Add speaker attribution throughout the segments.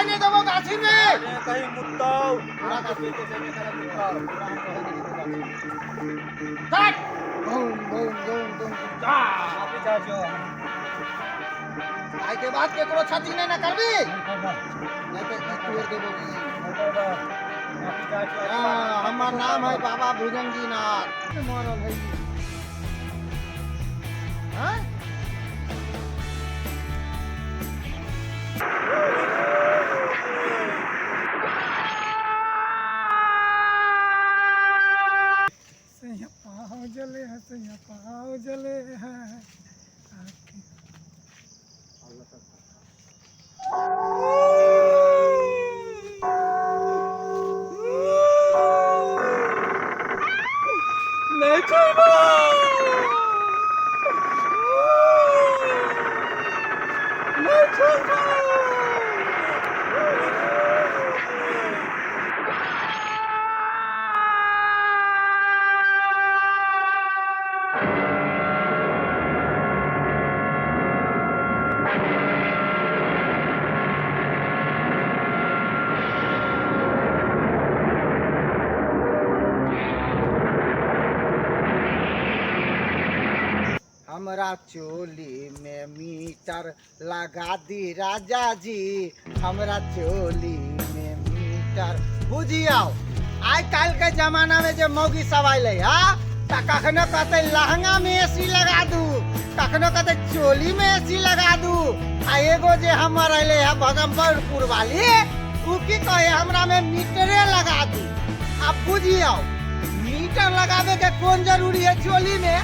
Speaker 1: नहीं देबो गाछी में।
Speaker 2: कहीं मुत्तौ
Speaker 1: पूरा गाछी पूरा हम रहे नहीं देबो गाछी में। काट बम बम बम बम जा।
Speaker 2: माफी चाहै छियौ।
Speaker 1: आइ के बाद केकरो क्षति नहीं ना करबी, नहीं तो ई तोड़ देबो।
Speaker 2: माफी चाहै छियौ।
Speaker 1: हाँ, हमर नाम है बाबा भुजंगी नाथ। मरल है ई। हाँ?
Speaker 3: सैया पाँव जले है, सैया पाँव जले है।
Speaker 2: नहीं छोड़बो। नहीं छोड़बो।
Speaker 1: हमरा चोली में मीटर लगा दी राजा जी, हमरा चोली में मीटर। बुझियौ आइ काल्हि के जमाना में जे मौगी सब अयलै हा, तऽ कखनो कहतै लहंगा में एसी लगा दू, कखनो कहतै चोली में एसी लगा दू। आ एगो जे हमर अयलै हा भगमपुर वाली, उ की कहे हमरा में मीटरे लगा दू। आब बुझियौ मीटर लगाबे के कोन जरूरी है चोली में?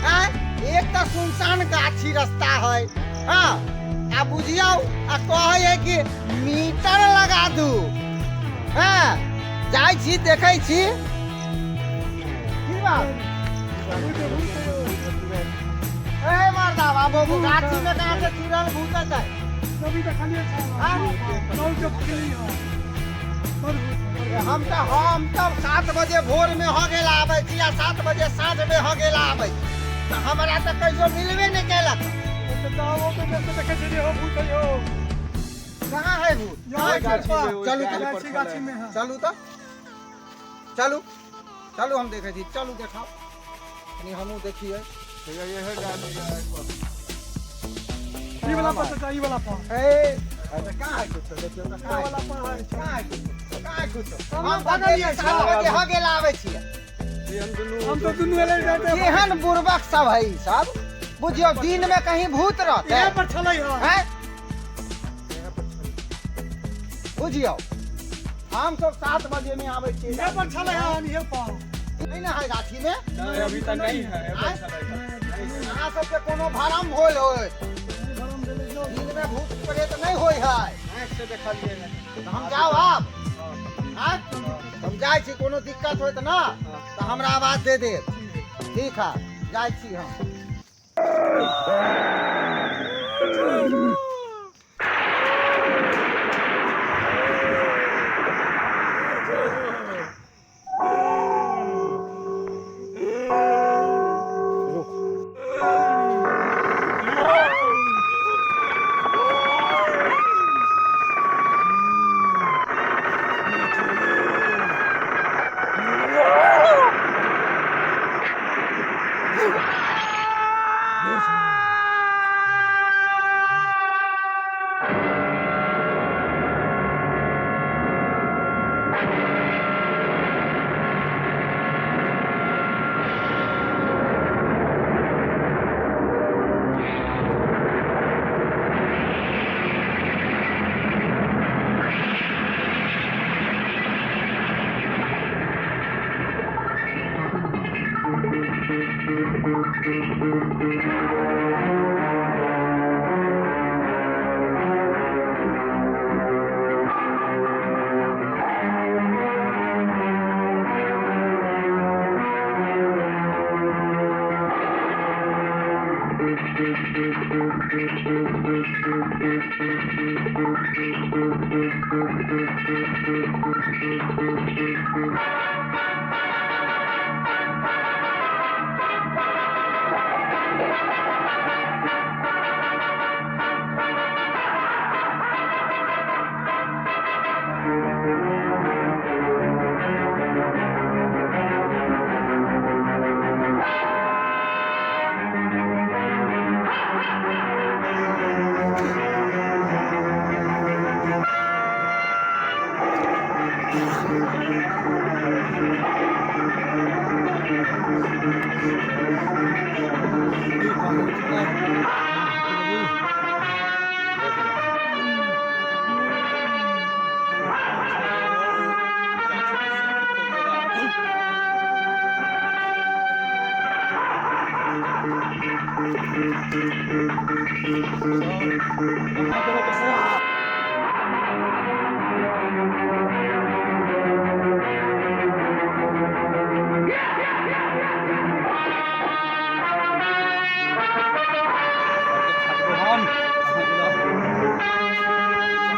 Speaker 1: आँय, एक तऽ सुनसान गाछी रास्ता है। हाँ, आ बुझियौ आ कहै है कि मीटर लगा दू। हाँ, जाइ छी देखै छी की बात। ए मर्दा बाबू, गाछी में कहाँ से चुड़ैल भूत है?
Speaker 3: कभी देखलियै
Speaker 1: हाँ?
Speaker 3: के पकड़ली है।
Speaker 1: हम तऽ 7 बजे भोर में हो गेल आबै छी आ 7 बजे साँझ में हो गेल आबै छी, तऽ हमरा तऽ कहियो मिलबे नहि केलक। कहाँ है भूत? चलू
Speaker 3: गाछी गाछी में है।
Speaker 1: चलू तऽ चलू चलू, हम देखै छी। चलू देखाउ कनी, हमहूँ देखियै।
Speaker 3: ई वाला पर चाचा, ई वाला पर।
Speaker 1: ए कहाँ है कुछो? देखियौ तऽ कहाँ
Speaker 3: ई
Speaker 1: है?
Speaker 3: वाला पर है।
Speaker 1: कहाँ है कुछो? कहाँ है कुछो?
Speaker 3: हम
Speaker 1: हम तऽ
Speaker 3: भगलियै।
Speaker 1: 7 बजे हो गेल आबै छियै।
Speaker 3: हम तो दुनू एलै जाते।
Speaker 1: केहन बुर्बक सब है ई सब, बुझियौ दिन में कहीं भूत रहतै?
Speaker 3: इहे पर छलै है।
Speaker 1: हैं? बुझियौ हम सब 7 बजे में आबै छियै।
Speaker 3: इहे पर छलै है, इहे पर।
Speaker 1: नहीं ना है गाछी में।
Speaker 2: नहीं अभी तक नहीं है।
Speaker 1: अहाँ सबके कोनो भरम होल होय, दिन में भूत प्रेत नहीं होय है।
Speaker 2: आँख से देखलियै है।
Speaker 1: तऽ हम जाउ आब? आँय? हम जाइ छी, कोनो दिक्कत होयत ना तऽ हमरा आवाज दे देब। ठीक है, जाइ छी हम।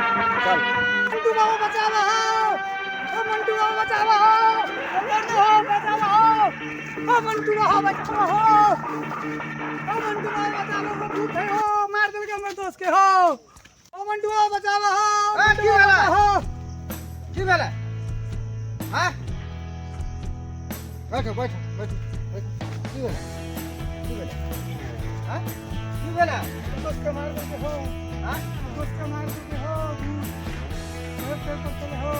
Speaker 3: Mantu बाबा बचावा हो, ओ मंटू बाबा बचावा हो, ओ मंटू बाबा बचावा हो, ओ मंटू बाबा बचावा हो, ओ मंटू बाबा बचावा हो, भूत है हो, मार देलकै हमर दोस्त के हो, ओ मंटू बाबा बचावा हो,
Speaker 1: ए,
Speaker 3: मंटू
Speaker 1: की
Speaker 3: बाबा
Speaker 1: भेलै?
Speaker 3: बचावा हो।
Speaker 1: की भेलै? आँय? बैठो बैठो बैठो बैठो। की भेलै? की भेलै? आँय? की भेलै?
Speaker 3: दोस्त के मार देलकै हो,
Speaker 1: आँय?
Speaker 3: दोस्त के मार देलकै हो, भूत बहुत पेड़ पर चले हो।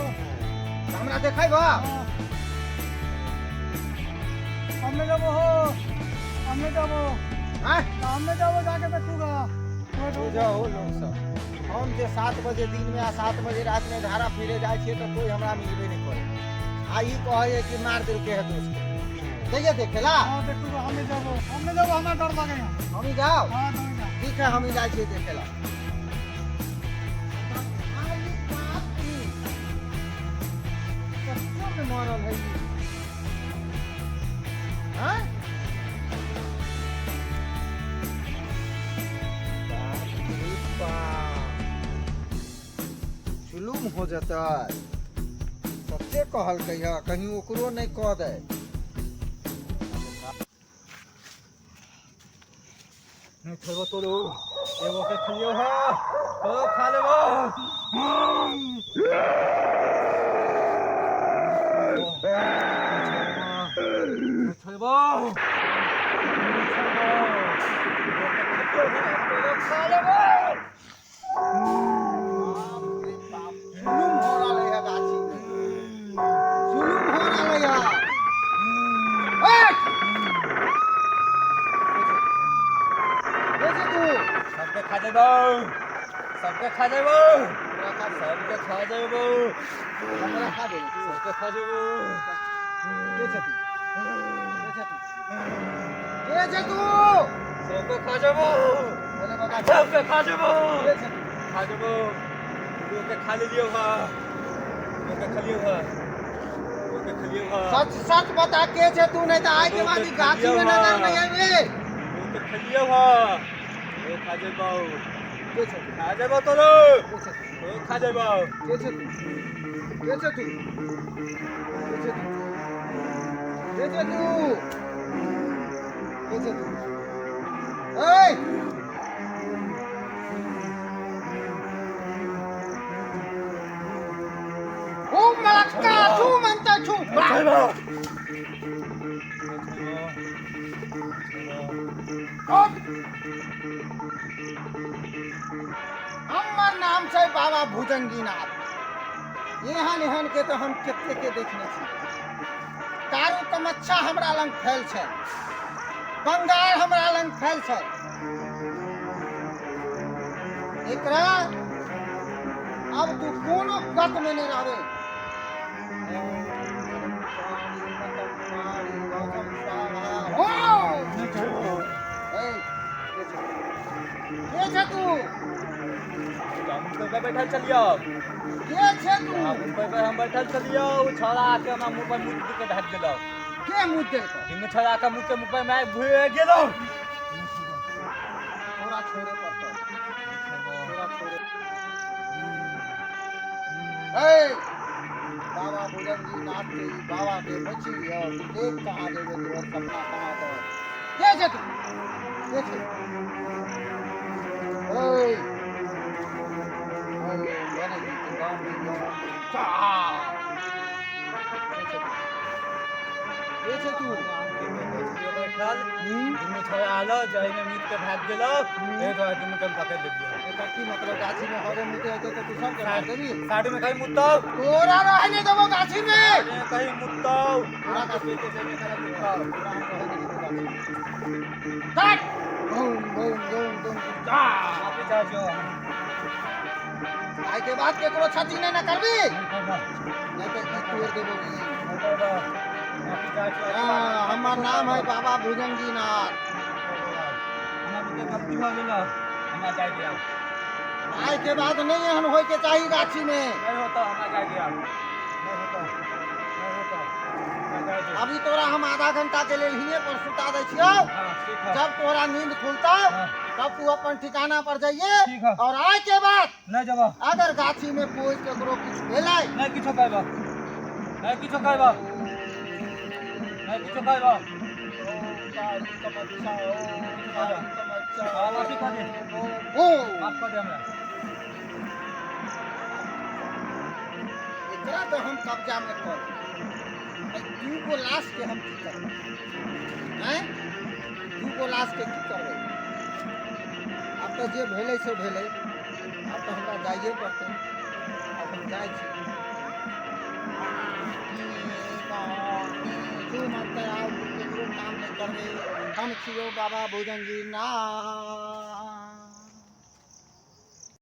Speaker 1: हमरा देखेबह?
Speaker 3: हाँ। हमने जाबो हो, हमने जाबो,
Speaker 1: आँय?
Speaker 3: हमने जाबो, जाके देखूगा। बैठो।
Speaker 1: जाओ लोग सब। हम जे 7 बजे दिन में आ 7 बजे रात में धारा फिरे जाइ छियै तऽ कोई हमरा मिलबे नहि करे। आ ई कहै कि मार देलकै है दोस्त के। जइए देखेला?
Speaker 3: हाँ देखूगा, हमें जाबो, हमने जाबो, हमरा डर लगे।
Speaker 1: हमही जाओ?
Speaker 3: हाँ तुम जाओ।
Speaker 1: ठीक है, हमही जाइ छियै देखेला। आई बाप रे। सच्चो में मरल है ई। हाँ? बाप रे बाप। जुलुम हो जेतै। सच्चे कहलकै है, कहीं ओकरो नहि कह दै।
Speaker 2: नहीं छोड़बो तोरो, एगो के खलियो है, तो खा लेबो। नहीं छोड़बो, नहीं छोड़बो, एगो के खलियो है, तोरो खा लेबो।
Speaker 1: बाप रे बाप, जुलुम हो रहलै है गाछी में। जुलुम हो रहलै है। हट! के छै तू?
Speaker 2: सबके खा जेबो, सबके खा जेबो,
Speaker 1: हमरा खा दे।
Speaker 2: सबके खा जेबो,
Speaker 1: हमरा खा दे।
Speaker 2: सबके खा जेबो।
Speaker 1: के छै तू? के छै तू? के छै तू?
Speaker 2: सबके खा जेबो,
Speaker 1: पहिले बता।
Speaker 2: सबके खा जेबो,
Speaker 1: के छै तू?
Speaker 2: खा जेबो। ओके खा लेलियो हा, ओके खलियो हा, ओके खलियो हा।
Speaker 1: सच सच बता के छै तू, नहीं तऽ आइ के बाद ई गाछी में नजर नहीं आबे।
Speaker 2: ओके खलियो हा, ओ खा जेबो,
Speaker 1: के छै तू?
Speaker 2: खा जेबो तोरो,
Speaker 1: के छै तू?
Speaker 2: ओ खा जेबो।
Speaker 1: के छै तू? के छै तू? के छै तू? के छै तू? के छै तू? ऐ! खूब मलक्का छू मनता छू। हमर नाम छै बाबा भुजंगीनाथ। एहन एहन के तऽ हम कते के देखने छी। कारू कमच्छा हमरा लग फैल छै, बंगाल हमरा लग फैल छै। एकरा अब तू कोनो गत में नहीं रहबे। के छै तू?
Speaker 2: हम तो बैठल चलियो,
Speaker 1: के छै तू?
Speaker 2: हम पर हम बैठल चलियो, उ छौड़ा आके हमरा मुंह पर मुँह के भाग गेलौ।
Speaker 1: के मुँह देलकौ?
Speaker 2: तीनू छौड़ा के मुँह के मुँह पर मैं भुए गेलौ।
Speaker 1: तोरा छोड़े पड़तौ, तोरा छोड़े। ए बाबा भुजंगी नाथ के ई बाबा के बची लियो, तू देख कहाँ जेबे, तोहर सपना कहाँ तोहर। के छै तू? के छै? ओए ओए, बने जी तू गाँव में गाँव। के छै तू?
Speaker 2: बैठल दुनू छोड़ा आलो जाहि में मीत के भाग गेलो, एहि दुआरे दुनू के हम पकड़ लेलियो।
Speaker 1: एकर की मतलब? गाछी में हरे मुते हेतै तऽ तू सबके मारि देबही?
Speaker 2: साइड में कहीं मुत्तौ।
Speaker 1: तोरा रहै नहि देबौ गाछी में।
Speaker 2: साइड में कहीं मुत्तौ।
Speaker 1: तोरा
Speaker 2: गाछी के छै कहीं मुत्तौ।
Speaker 1: तोरा हम रहै नहि देबौ गाछी में। काट बम बम बम बम।
Speaker 2: जा माफी चाहै छियौ।
Speaker 1: आइ के बाद केकरो क्षति नहि ने करबी,
Speaker 2: नहीं करबा।
Speaker 1: नहि तऽ ई तोड़ि देबौ ई।
Speaker 2: नहीं करबा, माफी चाहै छियौ।
Speaker 1: हाँ, हमर नाम है बाबा भुजंगी नाथ।
Speaker 2: हमरा बुते गलती भऽ गेल, हमरा जाय दिया।
Speaker 1: आइ के बाद नहि एहन होय के चाही गाछी में।
Speaker 2: नहीं होता, हमरा जाय दिया। नहीं होता, नहीं होता, हमरा जाय दे।
Speaker 1: अभी तोरा हम आधा घंटा के लेल हिये पर सुता दै छियौ।
Speaker 2: हाँ, ठीक है।
Speaker 1: जब तोरा नींद खुलता
Speaker 2: हाँ।
Speaker 1: तब तू अपन ठिकाना पर जाइए।
Speaker 2: ठीक है।
Speaker 1: और आय के बाद
Speaker 2: नहीं जबा।
Speaker 1: अगर गाछी में कोई केकरो किछु भेलै,
Speaker 2: नहीं किछो कहबा, नहीं किछो कहबा, नहीं किछो कहबा। हाँ, माफी कर दे।
Speaker 1: ओ
Speaker 2: माफ कर दे हमरा।
Speaker 1: एकरा तो हम कब्जा में कर दू गो लाश के हम की करबै? आँय, दू गो लाश के की करबै? आब तऽ जे भेलै से भेलै, आब तऽ हमरा जाइए पड़तै। आब हम जाइ छी। तू मरते, आब तू केकरो काम नहि करबै। हम छियौ बाबा भुजंगी नाथ।